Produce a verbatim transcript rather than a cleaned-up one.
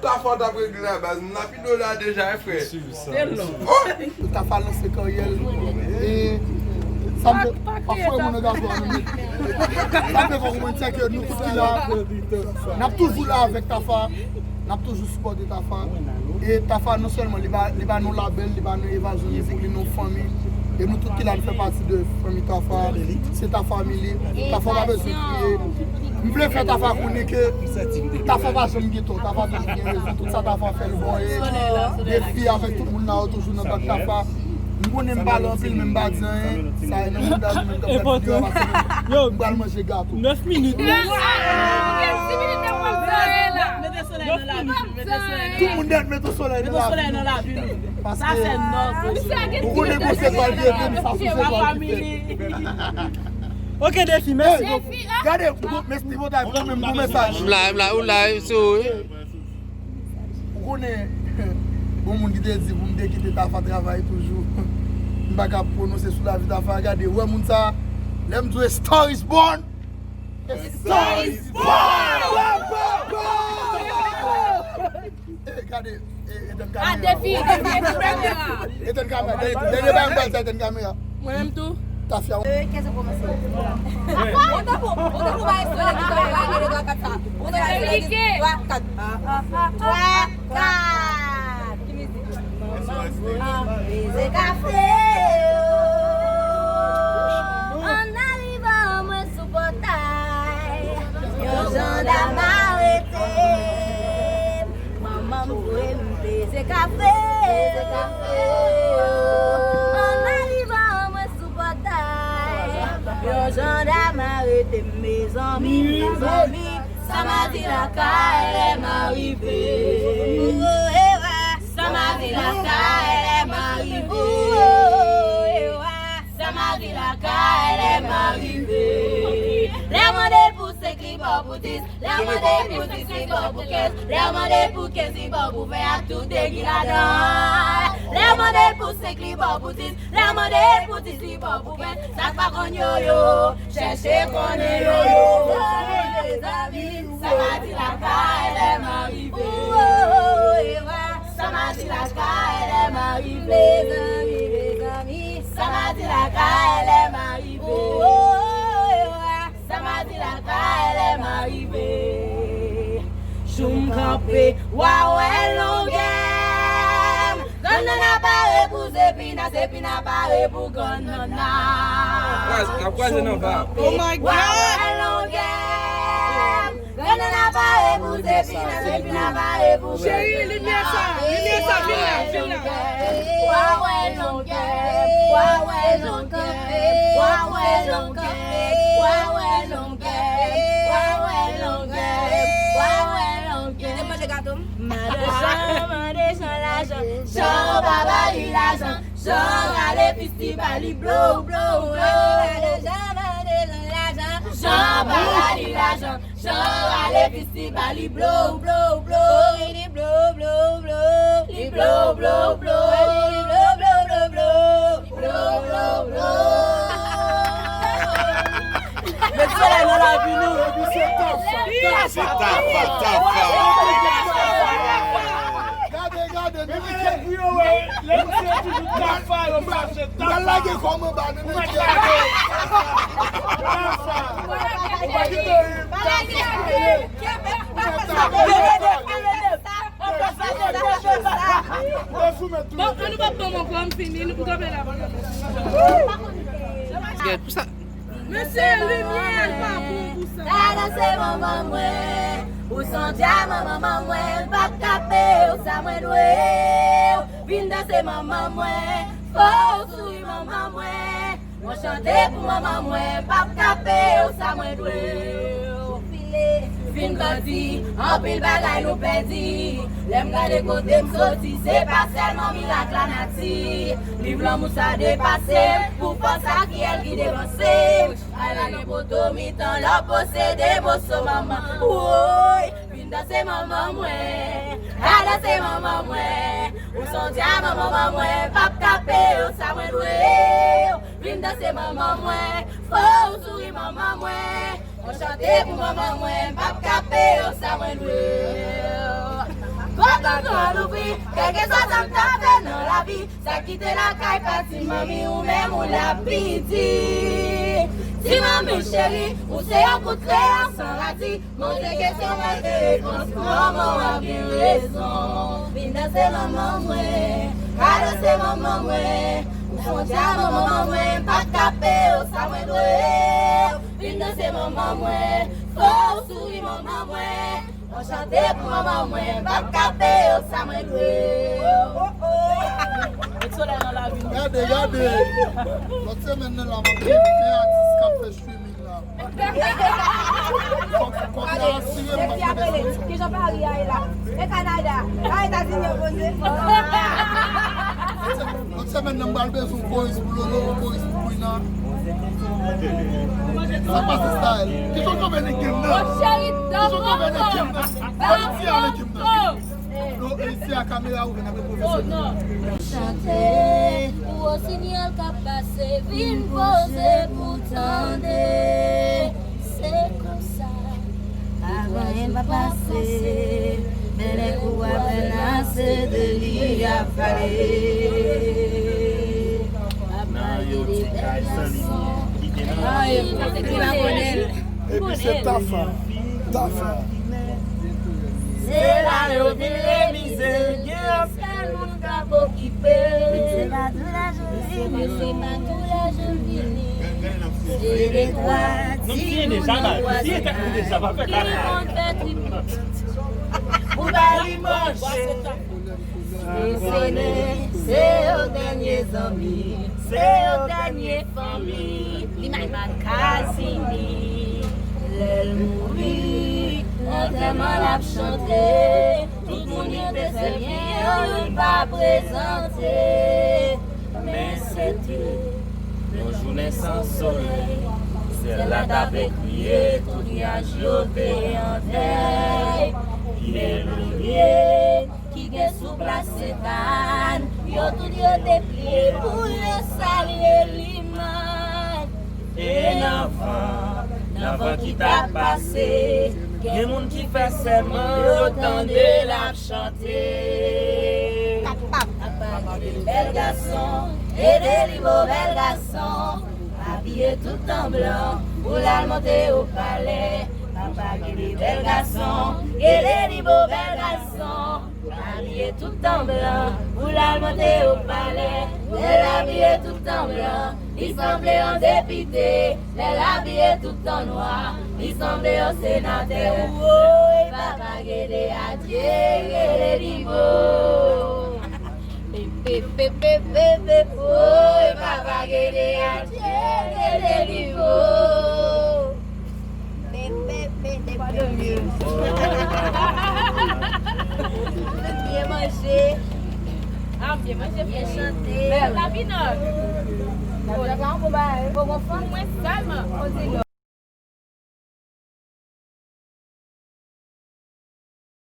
Tafa w t ap regle a baz, m lapide w la deja, frè. Tafa lanse karyè l. E sa m fè, pa foure moun nan gato a non. Sa m fè fò kòmantè ke nou tout ki la, n ap toujou la avèk Tafa. N ap toujou sipòte Tafa. E Tafa non sèlman li ba, li ba nou labèl, li ba nou evazyon, li pou li nou fanmi. E nou tout ki la nou fè pati de fanmi Tafa. Se Tafa mi li. Tafa pa bezwen kriye. M vle fè Tafa konnen ke Tafa pa janm gen tò, Tafa toujou gen rezon. Tout sa Tafa fè l bon. E Defi avèk tout moun la yo toujou nan bak Tafa. M konnen m pale anpil men m pa di anyen. Sa e nan montaj mwen k ap fè videyo a pase m pral manje gato. Nèf minit. Mete solèy nan lavi nou, mete solèy nan lavi nou. Tout moun dèt mete solèy nan lavi nou. Paske ou konnen gon se pral ki ede m, sa sou se pral ki fè. Ok, Defi, mèsi bokou. Gade, mèsi Tripotay pou mwen, m gon mesaj. M la, m la, ou la, sou. Ou konnen, bon moun ki te di pou m te kite Tafa travay toujou. M pa ka pwononse sou lavi Tafa. Gade, wè moun sa, lè m di w Star is born. Star is born! Eh, gade, eh, etenn kamera. Etenn kamera. Dènye bagay m pral sa, etenn kamera. Mwen menm tou. Tafya. Kèt sa kòmanse. Ou tankou, ou tankou bay sou lè ki fè lage de twa kat sa. Ou tankou bay sou lè ki twa kat. Twa kat. Ki mizik? Manman voye m beze kafe. An arivan mwen sou pòtay, yon jandam arete m. Manman m voye m beze kafe. An arivan mwen sou pòtay, yon jandam arete m, mezanmi, mezanmi. Sa m a di lakay lè m a rive. Sa m a di lakay lè m a rive. Sa m a di lakay lè m a rive. Lè mande l pou senk li ba w pou dis. Lè mande l pou dis li ba w pou kenz. Lè mande l pou kenz li ba w pou ven ak tout de ki ladan. Lè mande l pou senk li ba w pou dis. Lè mande l pou dis li ba w pou ven. Sa k pa konn yo yo, chèche konnen yo yo. Mezanmi, mezanmi, sa m a di lakay lè m a rive. Sa m a di lakay lè m a rive. Mezanmi, mezanmi, sa m a di lakay lè m a rive. Sa m a di lakay lè m a rive. Jou m kanpe, w a wè longè m. Grann nanna pare pou zepina, zepina pare pou grann nanna. Jou m kanpe, w a wè longè m. Grann nanna pare pou zepina, zepina pare pou grann nanna. Cheri, limyè sa, limyè sa, vin la, vin la. W a wè longè m, w a wè longè m, w a wè longè m, w a wè longè m. Mande Jan, mande Jan lajan, Jan pa ba li lajan, Jan rale fistibal li blow, blow, blow. Mande Jan, mande Jan lajan, Jan pa ba li lajan, Jan rale fistibal li blow, blow, blow. Li blow, blow, blow. Li blow, blow, blow. Li blow, blow, blow, blow. Blow, blow, blow. Met solèy nan lavi nou. Epi se Tafa, Tafa, Tafa, Tafa. Gade, gade, nou mete pou yo wè. Lè misye toujou Tafa, yo fache Tafa. Pral lage kò m anba, nou mete. Tafa. Ou pa kite Tafa. Bon, an nou pa pran mwen pran m fini, nou pou kanpe la. Mesye, limyè l pa bon pou sa. Sa danse manman mwen, ou sonje a manman manman mwen, m p ap kape w, sa mwen dwe w. Vin danse manman mwen, fò w souri manman mwen. Mwen chante pou manman mwen, m p ap kape w, sa mwen dwe w. Vin grandi, anpil bagay nou pèdi. Lè m gade kote m soti, se pa sèlman mirak lanati. Liv lanmou sa depase m, pou fòs sa ki èl ki devanse m. Ay la nan poto mitan, lè w posede moso manman. Woy, vin danse manman mwen, ka danse manman mwen. Ou sonje a manman manman mwen, p ap kape w, sa mwen dwe w. Vin danse manman mwen, fò w souri manman mwen. Mwen chante pou manman mwen, m p ap kape w, sa mwen dwe w. Tankou louvri, kèlkeswa sa m ta fè nan lavi, sa kite lakay pa ti manmi ou menm ou la piti. Ti manmi cheri, ou se yon kout kreyon san radi. Mwen se kesyon, mwen se repons. Manman w ap gen rezon. Vin danse manman mwen, ka danse manman mwen. Ou fon dyaman manman mwen, m pa ka peye w sa mwen dwe w. Vin danse manman mwen, fò w souri manman mwen. Mwen chante pou manman mwen, m p ap ka peye w sa mwen dwe yo. Met solèy nan lavi nou. Gade, gade. Lòt semèn nan la, m ap gen atis k ap fè streaming la. Fòk, fòk yo asire m, m ap mete sponsor. Kijan Paris a ye la? E Kanada? A Etazini yo poze? Lòt semèn nan, m pral bezwen yon koris pou Lolo, yon koris pou Queen nan. Sa k pase style? Kijan w kanpe nan game nan? Kijan w kanpe nan game nan? Fè nou di a nan game nan. Lo, e si a kamera ouvè, n ap pwofesyonèl. Chante pou Wosinyal k ap pase, vin poze pou tande. Se konsa. Avan anyen pa pase, bèlè kou a fè nase de li ap pale. Papa gen de bèl gason. Epi se Tafa, Tafa. Se la yo vin remize, gen anpil moun k ap okipe. Se pa tou lè vini. Se pa tou lè vini. Se de twa timoun nan vwazen ki konn fè trip. Pou ba li manje. Se, se, se yo dènye zanmi, se yo dènye fanmi. Li mal kazini. Lè l mouri, antèman l ap chante. Tout moun ki te sèvi yo, youn pa prezante. Men se te yon jounen san solèy. Syèl la t ap kriye, tout nyaj yo te an dèy. Ki elonye, ki gen sou plas Sentàn, yo tout yo te pliye pou yo salye limàn. E nan van, nan van ki t ap pase, gen moun ki fè sèman yo tande l ap chante. Papa gen de bèl gason, e de li bo bèl gason. Abiye tout an blan, pou l al monte o palè. Papa gen de bèl gason, e de li bo bèl gason. Abiye tout an blan, pou l al monte o palè. Lè l abiye tout an blan, li sanble yon depite. Lè l abiye tout an nwa, li sanble yon senatè. Woy, papa Gede, adye, Gede Nivo. Pe, pe, pe, pe, pe, pe, woy, papa Gede, adye, Gede Nivo. Byen manje. Byen chante. Bèl. Mwen sèlman.